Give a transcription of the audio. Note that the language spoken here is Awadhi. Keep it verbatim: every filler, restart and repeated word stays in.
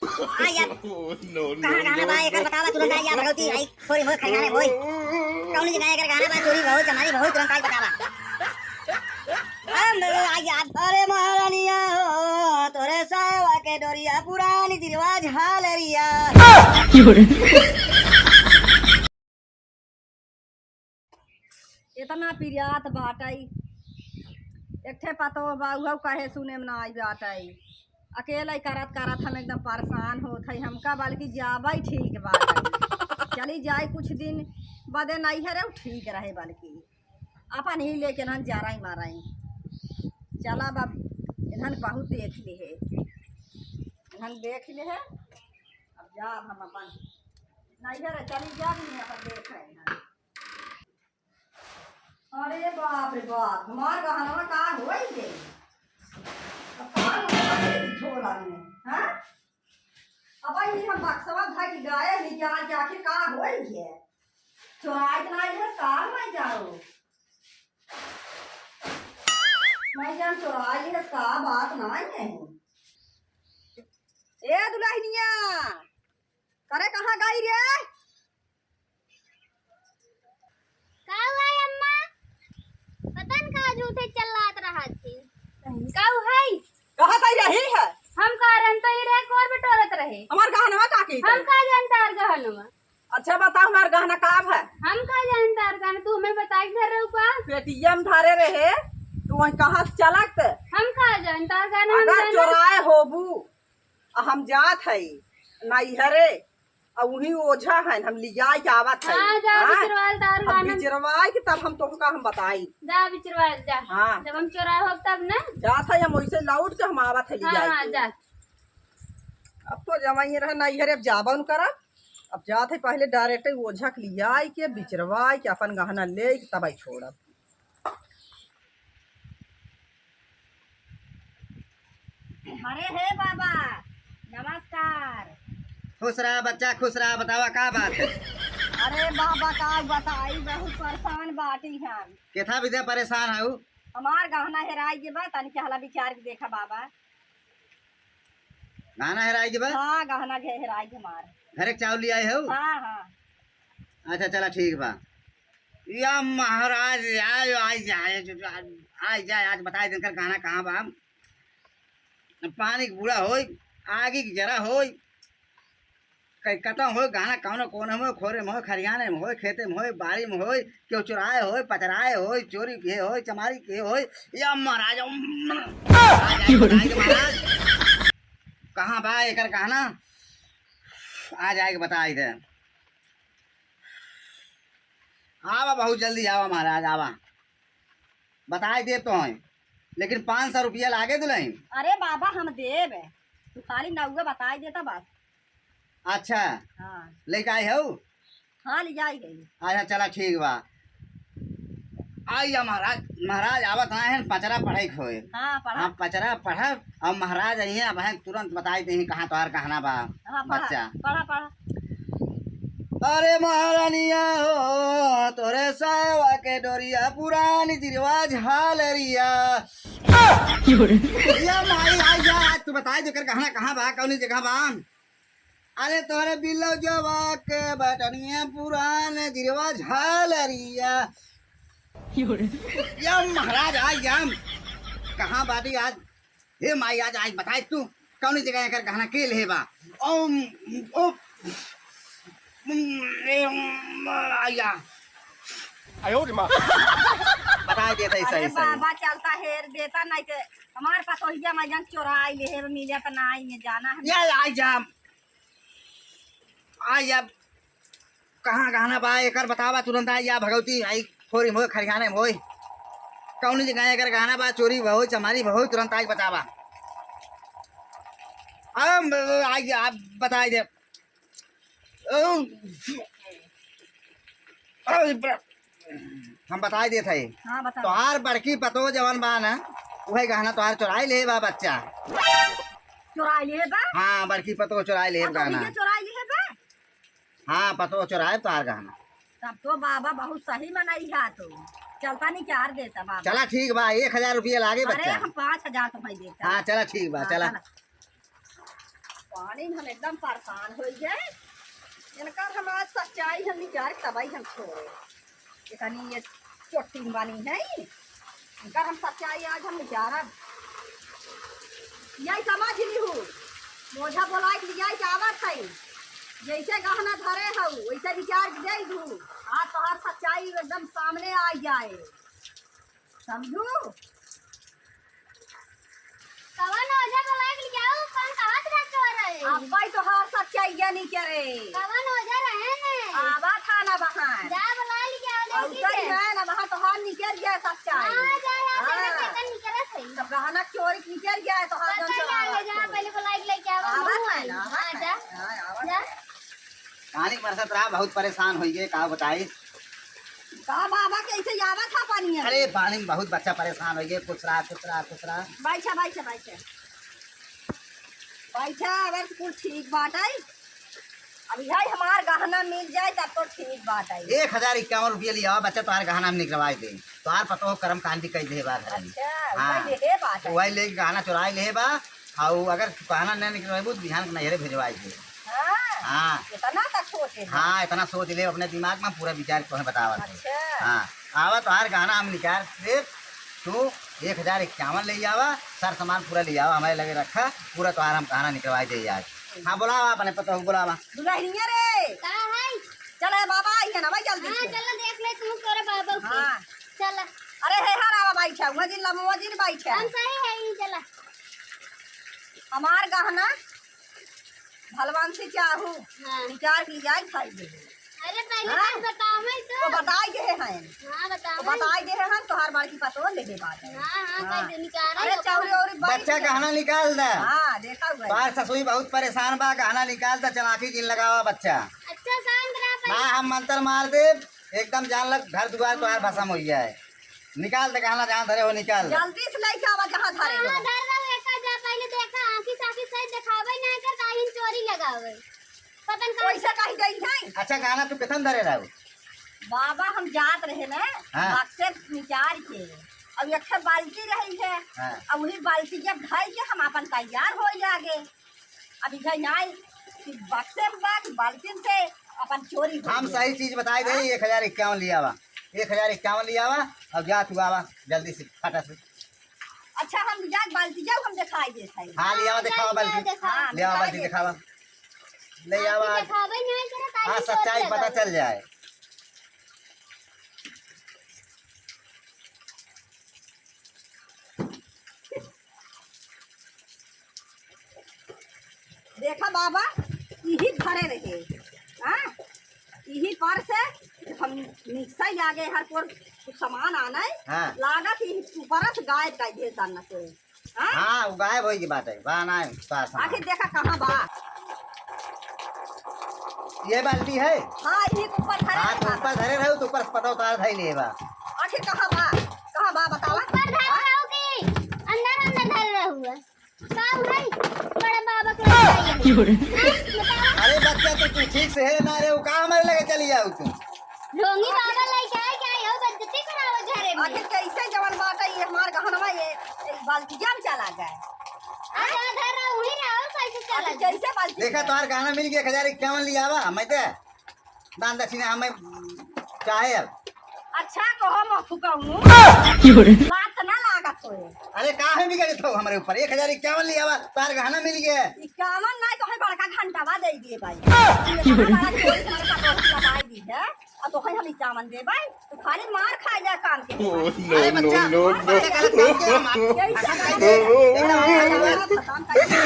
आ यार, कहाँ गहना बा, एकर बतावा तुरंत। आ या भगवती, आई थोरी मोर खरियाने होई। कौन जगह एकर गहना बा, चोरी भौ, चमारी भौ, तुरंत आई बतावा। हम आ या। अरे महारानिया हो, तोरे सावा के डोरिया, पुरानी रिवाज हालरिया। इतना पिरियात बाटई, एक ठे पतोह बा, उहउ कहे सुने में ना आई बाटई। अकेले करत करत हम एकदम परेशान होत हई। हमका बल्कि जाबइ ठीक बाटई, चली जाई कुछ दिन बदे नैहरे, ठीक रहे। बल्कि अपन ही लेके ना जराई मराई। चला अब, इन्हन बहुत देख लिहे, इन्हन देख लिहे। अब जाब हम अपन नैहरे, चली जाब, नहीं अपन देख रहे हैं। अरे बाप रे बाप, हमार गहनवा का होई गे? अब का होई गे झोला में, हाँ? अब ई हम बक्सवा धइ के गाए नहीं जा, आखिर का होई गे? चोराई तो नाहीं है, का मैं जाओ? मैं जान चोराई है, का बात नाहीं है। ए दुलहिनिया, करे कहाँ गई रे? का हुआ है अम्मा? पता न का झूठे चिल्लात रहत थी। का है? कहाँ तई रही है? हम कह रहे तो ही रहे, कोर बटोरत रहे। हमार गहनवा का की हम करे? का जानता हर गहनवा। अच्छा बताओ, हमार गहना का है? हम का जानता हर गहना, तू हमें बताई धर रहे का? पेटिया में धरे रहे, तू वहीं कहाँ से चलत? हम का जानता हर गहना, हम अगर जानता चोराए होबू, आ हम जात हई नैहरे, आ उही ओझा हन, हम लियाइ के आवत हई। हाँ, जा हाँ? बिचरवाल दारू हम आनंद। बिचरवाइ के तब हम तोहका हम बताई। जा बिचरवाल जा। हाँ। जब हम चोराए होब तब ना। जात हई हम वैसे लौट के हम आवत हई हाँ, लियाइ हाँ, के। जा। अब तो जमाई रहे नैहरे, अब जाबन करा। अब जात हई पहले direct ओझा के लियाइ के, बिचरवाइ के, अपन गहना लेइ के तब आई छोड़ब। अरे हे बाबा, नमस्कार। खुश रहा बच्चा, खुश रहा। बतावा का बात है? अरे बाबा का बताई, बहुत परेशान बाटी हम। केथा विधे परेशान हऊ? हमार गहना हेराइ गे बा, तनी चहला बिचार के देखा बाबा। गहना हेराइ गे बा? हाँ, गहना घे हेराइ गे हमार। घरे के चाउर लियाए हऊ? हाँ, हाँ। अच्छा चला ठीक बा। या महाराज, आय, आय, आय, आय, आय, आज बताइ देन कर गहना कहाँ बा। पानी के बूड़ा होई, आगी के जरा होई, कहीं कतौ होई गहना, कौनो कोने में होई, खोरे में होई, खरियाने में होई, खेते में होई, बाड़ी में होई, केहू चुराए होई, पचराए होई, चोरी किहे होई, चमारी किहे होई, या महाराज, उम, महाराज, महाराज, कहाँ बा एकर गहना? आ जाए के बताई दे। आवा, बहुत जल्दी आवा महाराज, आवा। बताई देब तोहई, लेकिन पाँच सौ रुपया लागे दुलहिन। अरे बाबा, हम देब, तू खाली नउवे बताई देता बस। अच्छा। हाँ। लेके आई हऊ? हाँ, ले जाई गई। अच्छा, चला ठीक बा। आई जा महाराज, महाराज आवत ना है, पचरा पढ़े खोए। हाँ, पढ़ा। हाँ, पचरा पढ़ब, अब महाराज अइहें, अब हैं तुरंत बताई देहीं कहाँ तोहार गहना बा, हाँ, पढ़ा, बच्चा। पढ़ा, पढ़ा। अरे महारानिया हो, तोरे सावा के डोरिया, पुरानी रिवाज हालरिया। या माई, आ जा, आज तू बताई दे कर गहना कहाँ बा, कौनी जगह बा? अरे तोरे बिलौजवा के बटनिया, पुरान रिवाज हालरिया। या महाराज, आ जा, कहाँ बाटी आज? हे माई, आज, आज बताई तू, कौनी जगह एकर गहना के लेहे बा? ओम, ओ, उम, ए, उम, आया। आयो रे माँ। बताई देता ही अरे सही, सही। बाबा, चलता हेर देता, नहीं ते हमार पतोहिया में जन चोराई लेहे, मिले तो ना आई में जाना है। या, आई जा। आई जा। कहाँ गहना बा एकर बतावा तुरंत, आई जा भगवती, आई खोरी में होई, खरियाने में होई। कौनी जगह एकर गहना बा, चोरी भा होई, चमारी भा होई, तुरंत आई बतावा। अब आई जा, आप बताई दे। हम बताई देत हई। हाँ, बता। तोहार बड़की पतोह जवन बा ना, उहे गहना तोहार चोराई लेहे बा बच्चा। चोराई लेहे बा? हाँ, बड़की पतोह चोराई लेहे बा गहना। चोराई लेहे बा? हाँ, पतोह चोराए तोहार गहना। तब तो बाबा बहुत सही मनई है तो। चलता नहीं चार देता बाबा। चला ठीक बा, एक हजार रुपया लागे अरे, बच्चा। हम पाँच हजार तो भाई देता। हाँ, चला ठीक बा, हाँ, चला। चला। पानी में हम एकदम परेशान होइ गए। इनकर हम आज सच्चाई हम निकाल तबई हम छोड़े। इतनी ये चोटी बनी है, इनकर हम सच्चाई आज हम निकालब। यही समझ ली हूँ, मोझा बोलाइ के लियाइ के आवत है। जैसे गहना धरे हऊ, वैसे विचार के दे दू। आज तोहार सच्चाई एकदम सामने आ जाए। समझू? कवन ओझा बोलाइ के लियाऊ, कौन कहत रहा चोर है? अब्बा ही तोहार सच्चाइया निकरे। कवन ओझा रहे ने? आवा था ना बहान। जा बोलाइ लियाऊ, और देखी उधर ही के। है ना, वहाँ तोहार निकर गया सच्चाई। हाँ, जा, जा, जा, हाँ। जा, जा, निकरत है। सब गहना चोरी के निकर गया है तोहार पता जौन चोरावा है, जा, चोरी। पहले बोलाइ के लेके आवा, आवा मुँह था आई। ना, आवा हाँ, था जा। ना, हाँ, आवा जा। था। पानी बरसत रहा, बहुत परेशान होइ गए, का बताई? का बाबा, कैसे आवत है पानी में? अरे, पानी में बहुत बच्चा परेशान होइ गए, कुछ रहा, कुछ रहा, कुछ रहा। बैठा, बैठा, बैठा। बैठा, अगर कुल ठीक बात आई, अब यही हमार गहना मिल जाए, तब तो ठीक बात आई। एक हजार इक्यावन रुपया लिया, बच्चा, तोहार गहना हम निकलवाइ दे। तोहार पतोह कर्म कांडी कइ दे बा घर में। अच्छा, हाँ। वही ले बात है। वही लेके गहना चोराइ ले बा, अउ अगर तू गहना न निकलवाइबू, तो बिहान के नैहरे भेजवाइ दे। हाँ, हाँ। इतना तक सोचे है। हाँ, इतना सोच ले अपने दिमाग में, पूरा विचार तोहे बतावत है। अच्छा। हाँ, आवा, तोहार गहना हम निकाल दे, तू एक हजार इक्यावन ले आवा, सर सामान पूरा ले आवा, हमरे लगे रखा, पूरा तोहार हम गहना निकलवाइ दे आज। हाँ, बोलावा अपने पतोह को, बोलावा। दुल्हनिया रे। का है? चल, ए बाबा, आई है ना भाई, जल्दी हाँ, से। चल, देख ले तू तोरे बाबा के। हाँ। चल। अरे, हे हरावा बैठा, वहाँ जिन लमवा जिन बैठा। हम सही है, यहीं चला। हमार गहना भलवान से चाहू, हाँ। निकाल के लियाई खाई दे। अरे, पहले हाँ। बात बताओ, मैं तो तो बताई दे हैं। हाँ, बताओ, तो मैं। बताई दे हैं, तोहार बड़की पतोह ले दे बात है। हाँ, हाँ, हाँ। कह दे, निकाल अरे, दो। चौरी औरी बैठ बच्चा गया। गहना निकाल दे। हाँ, देखा हुआ है। तोहार ससुई बहुत परेशान बा, गहना निकाल दे, चलाकी जिन लगावा बच्चा। अच्छा, शांत रह ना, पहले। हम मंत्र मार दे, एकदम जान लग, घर दुआर तोहार भसम होइ जाए। निकाल दे गहना, जहाँ धरे हो, निकाल दे। जल्दी से लेके आवा, जहाँ धरे हो। कहाँ धर रहो, एका जा, पहले देखा, आँखी साँखी सही देखावे, ना कर, काहे चोरी लगावे। पता न कहाँ वैसे कहीं गई है। अच्छा, गहना तू कितन धरे रहो? बाबा, हम जात रहे ना, हाँ। बक्से निकाल के, अब एक ठे बाल्टी रही है, हाँ। अब वही बाल्टी जब धर के हम अपन तैयार हो जागे। अब इधर यहाँ कि बक्से में बा कि बाल्टी से अपन चोरी हो हम गया। सही चीज बताई दे, हाँ? एक हजार इक्यावन लिया बा, एक हजार इक्यावन लिया बा, अब जा तू आवा जल्दी से, फटा से। अच्छा, हम जा बाल्टी जाओ, हम दिखाई देत है। हाँ, लियावा, हाँ, दिखावा बाल्टी। दिखावा। हाँ, लियावा, दिखाई बाल्टी देत है। दिखावा। ले आवा। बाल्टी दिखावे नहीं करे, ताकि हाँ, चोर सच्चाई पता लगा। चल जाए। देखा बाबा, इही धरे रहे, हाँ? इही पर से हम निकसा ही आगे हर कोर कुछ सामान आना है, हाँ। लागत इही ऊपर से गायब कर दिए सामने से, हाँ? हाँ, वो गायब होई की बात है, बा ना है, सामान। आखिर देखा कहाँ बा? ये बाल्टी है? हाँ, इही के ऊपर धरे हाँ, रहे तो बा। ऊपर धरे रहो, तो ऊपर से पता उतार धाई ले बा। आखिर कहाँ बा? कहाँ बा, बतावा? ऊपर धरे हाँ? रहो कि अंदर, अंदर धरे रहो? का भाई, बड़ा बाबा के लड़ाई है। क्यों रे? हैं? बताओ। अरे बच्चा, तो तू ठीक से है ना रे, वो का हमारे लगे चली जाओ तू? ढोंगी बाबा लेके आए, क्या हो, बेइज्जती करावे घरे में। आखिर कैसे जवन बात है, ये हमार गहनवा, ये, ये बाल्टिया में चला गए। अच्छा, धर रहा, वहीं रहो, कैसे चला आखिर गया? कैसे बाल्टी देखा, में? तोहार गहना मिल गया, एक हजार इक्यावन लिया बा, मैं दे। दान दक्षिणा हमें चाहे अब। अच्छा, कहो मत फुकाऊ। क्यों रे? लात ना लागत होए। अरे, काहे बिगड़े थो हमरे ऊपर? एक हजार इक्यावन लिया बा, तार गहना मिल गया। इक्यावन नहीं, तोहे बड़का घंटावा दे दिए भाई। ये कहाँ बड़ा चोरी से हमारे साथ बहुत लड़ाई दी है, और तोहे हम इक्यावन दे भाई, तू खाली मार खा जा काम के। Oh, no, अरे बच्चा, no, no, no। बच्चा गलत काम किया, हम आप यही सब काम करते हैं। खत्म कर दे।